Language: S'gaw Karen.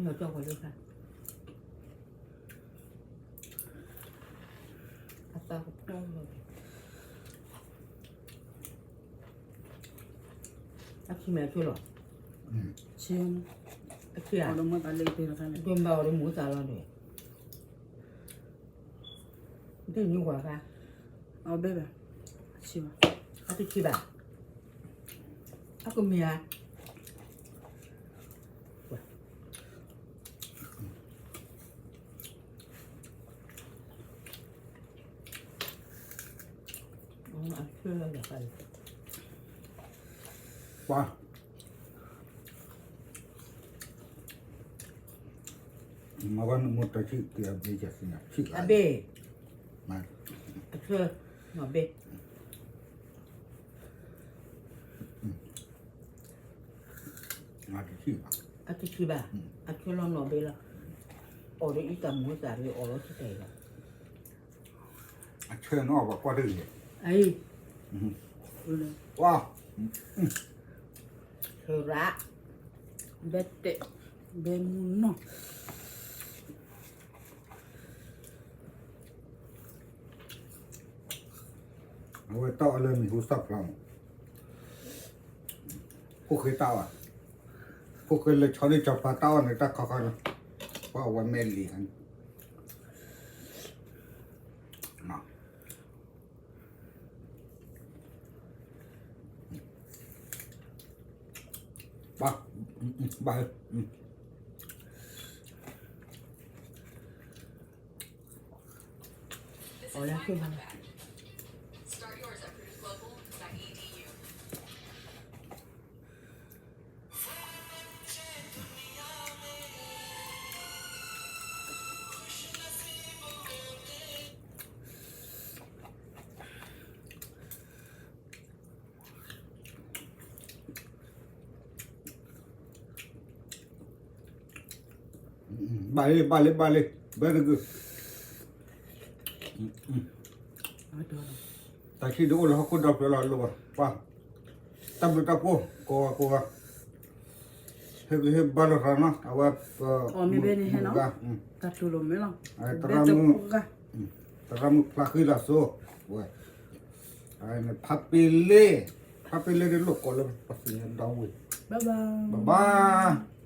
မ့ၢ်ကၠီၣ်ဃီၤလၢခါ, အသးကဖီလီၤ, အခံမ့ၢ်အဆိလီၤ, ဆံ, အခံဧါ, ဒိးမၤအီၤဒီးမူသးလီၤန့ၣ်, ဒ်နွံဝၤခါ, အဘဲဘၣ်, ဆံဘၣ်, အတဆံဘၣ်, အကမ့ၢ်ဧါ ပှၤ, မၤဝဲနမိၢ်တၢ်ဆံၣ်က့ၤအဘ့ၣ်ယၤသ့ၣ်ညါဆံၣ်အဘ့ၣ်, အဆၢ, နီၢ်ဘ့ၣ် အတဆံဘၣ်, အဆၢလီၤနီၢ်ဘ့ၣ်လီၤ, အီၣ်ဒီးအံသးမူသးဒီးအီၣ်လီၤဆံတၢ်အံၤလီၤ, အဆၢနီၢ်ဘၣ်ကွၢ်တဂ့ၤ, အံၤ, ဝါ, ဆၢရၣ်, ဘဲတဲ, ဘဲမူနီၢ် အဝဲတၢ်အီၣ်လၢမံၤဟူသၣ်ဖျါမး, ဖိၣ်ဃဲတၢ်အီၣ်, ဖိၣ်ဃဲလၢဆီဒၣ်ကၠီၤပၤတၢ်အီၣ်န့ၣ် တၢ်ခီခီလီၤ, ပှၤအဝဲမဲာ်လံၤ, ဘၣ်, ဘၣ် ဘၣ်လံ ဘၣ်လံ ဘၣ်လံ very good, တၢ်ဆံၣ်ဒုးအိၣ်လၢဟီၣ်ခိၣ်ဒီဖျၢၣ်လီၤ လိၣ်ဘၣ်ပှၤ, တၢ်ဘျုးတၢ်ဖှိၣ် ကိးဂၤကိးဂၤ, ဟ့ၣ်ဂံၢ်ဟ့ၣ်ဘါလိာ်သးနီၤ အဝဲ, မ့ၢ်ဘဲန့ၣ်ဟဲနီၤ, တၢ်တူၢ်လိာ်မ့ၢ်လီၤ, သရၣ်မုၣ်, သရၣ်မုၣ်ဖျါဃံလၤစိဝဲ, ဖးပ့ၤလ့, ဖးပ့ၤလ့ဒ်လိာ်ကိးလၢပှၤသ့ၣ်ညါဒီဝ့ၢ်, bye bye.